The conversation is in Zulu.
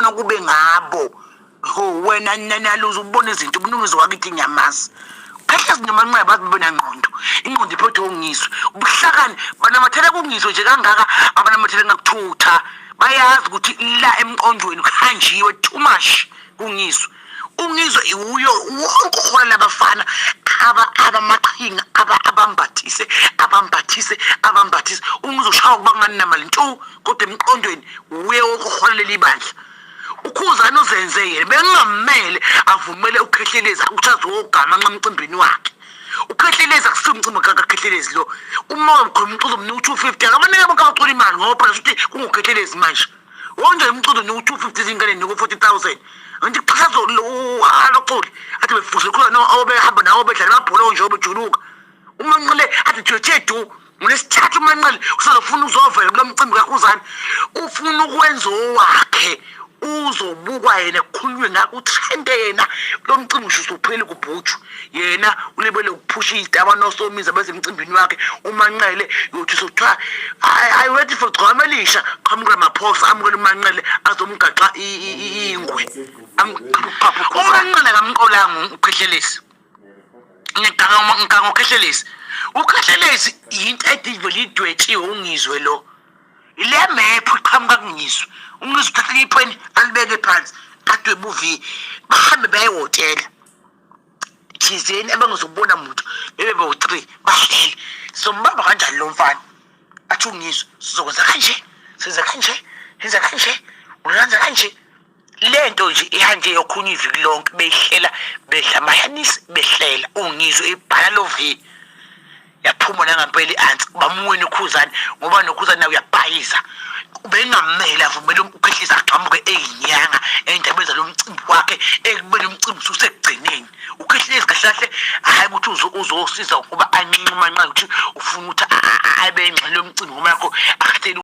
Ufuna kube ngabo. Ho wena nanaluza ubona izinto ubunungizo wakithi ngiyamazi. Phehlezi nomanqeba bathi benangqondo. Ingqondo iphethwe ungizwe. Ubuhlakani banamathela kungizwe nje kangaka abanamathele ngakuthutha. Bayazi ukuthi la emqondweni kuhanjiwe too much kungizwe. Ungizwe iwuyo wonke uholela abafana aba abamaqhinga aba abambathise abambathise abambathise ungizwe ushaya ukuba ngani namali ntu kodwa emqondweni uye wonke uholela ibandla. Ukhuzani uzenze yena bengingamele avumele uKhehlelezi ukuthi azogama nxa emcimbini wakhe. UKhehlelezi akusiwo umcimbi kaKhehlelezi lo. Uma khona umculo umnika u-250 akabanike bonke abacula imali ngoba phela shuthi kunguKhehlelezi manje. Wonke umculo unika u-250 izingane nika u-40,000. Ngithi kuxhaza abaculi athi befuse khona no obehamba nawo bedlala amabhola nje obejuluka. Umanqele athi thwethe du ngolesithathu umanqele usazofuna uzovela kulo mcimbi kakhuzane ufuna ukwenza owakhe uzobukwa yena kukhulunywe ngakho utrende yena kulo mcimbi usho usuphele kubhutshwe yena ulibele ukuphusha iy'taba nosomiza bezemcimbini wakhe umanqele yothi sokuthiwa I ready for gcwama elisha qhamuka maphosa amukele umanqele azomgaxa ingwe umanqele kamqolanga ukhehlelezi ngiganga ngiganga ukhehlelezi ukhehlelezi yinto edivele idwetshiwe ungizwe lo ile mephu iqhamuka kungizwe ungizwe uthatha ipheni alibeke phansi adwebe uv bahambe baye ehhotela thizeni abangazobona muntu bebe bowu-three bahlele sombamba kanjani lo mfana athi ungizwe sizokwenza kanje senza kanje senza kanje ulenza kanje lento nje ihanje yokhunye iviki lonke behlela bedla amayanisi behlela ungizwe ibhala lo V yaphuma nangampela i-ansi bamuwena ukhuzane ngoba nokhuzane nawe uyabhayiza ubengamele avumele ukukhehlisa aqhamuke eyinyanga endabeni zalo mcimbi wakhe ekubeni umcimbi ususekugcineni ukhehlezi kahle kahle hhayi ukuthi uzosiza ngoba anxinxe umanxa ukuthi ufuna ukuthi abe ingxenye yomcimbi ngoba yakho akhathele.